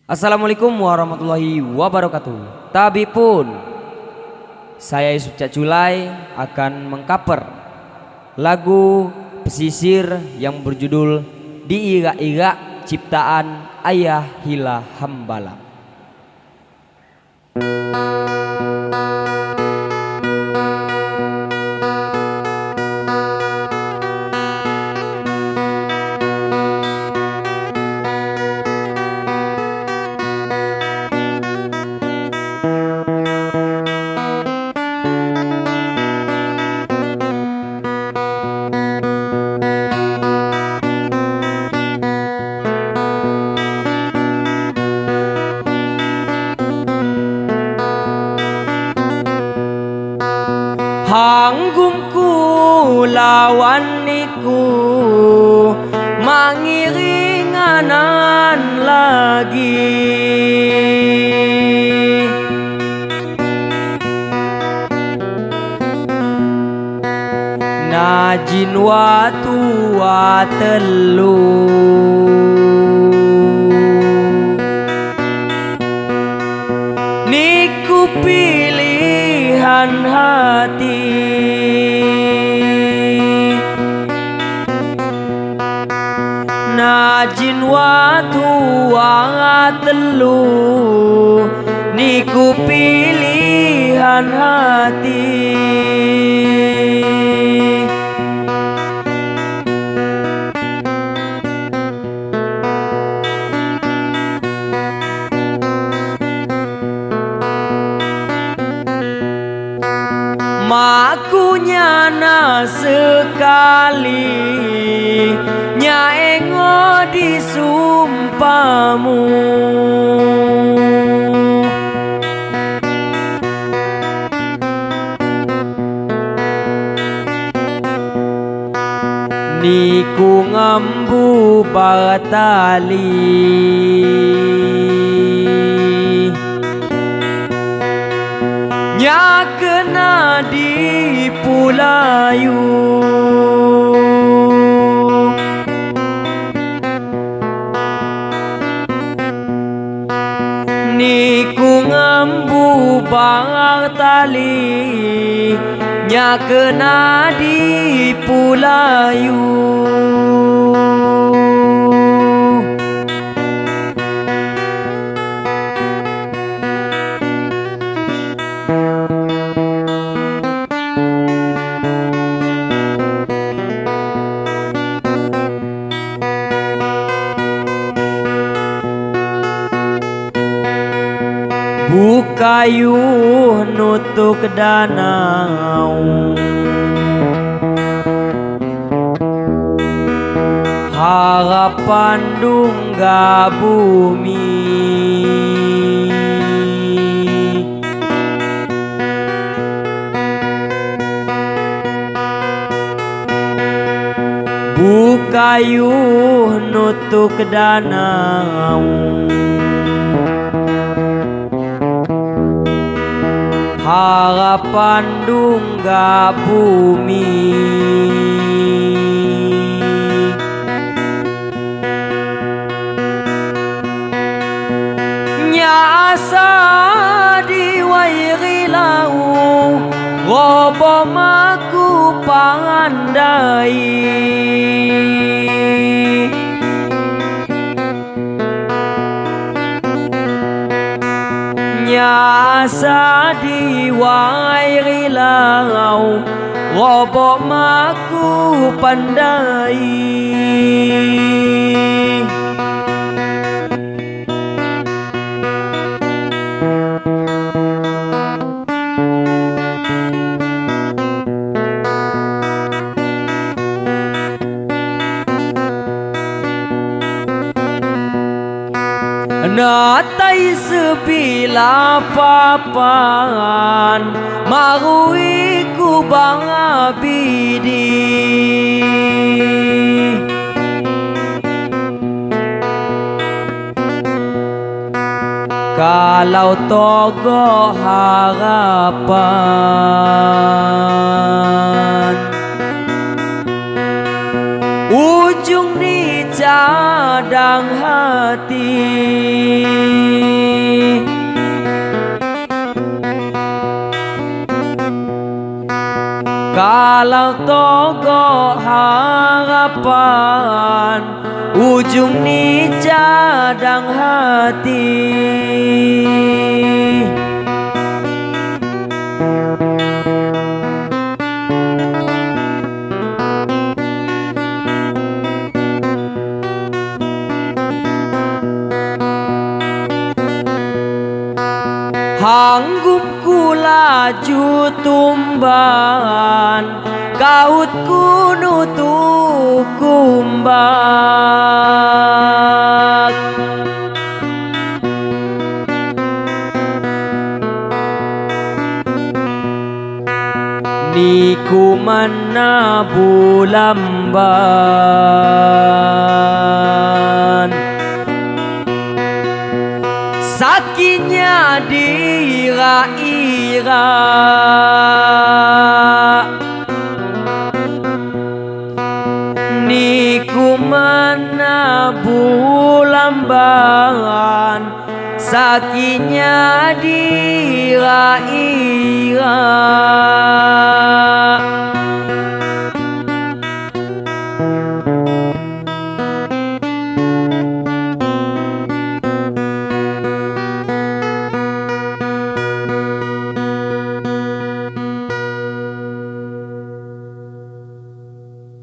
Assalamualaikum warahmatullahi wabarakatuh. Tabi pun, saya Yusuf Cak Culai akan mengcover lagu pesisir yang berjudul Diirak-Irak ciptaan Ayah Hila Hambalang. Hanggungku lawan niku mangiringanan lagi, najin watu telu niku pilihan hati. Najin watu telu niku pilihan hati. Makunya na sekali nyaengo di sumpamu, niku ngembu batali nya kena di pulayu. Niku ngembu batali nya kena di pulayu. Bukayu nutuk danau harapan dungga bumi, bukayu nutuk danau harapan dungga bumi. Nyasa diwairi lau robo maku pandai, nyasa diwairi lau robo maku pandai. Natai sebila papan marui ku bangabidi, kalau togo harapan ujung di cadang hati. Kalau togo harapan ujung ni cadang hati. Hanggup ku laju tumban, kaut ku nutuk kumbak. Niku mana bulamban, sakinya dira-ira. Niku mana bulamban, sakinya dira-ira.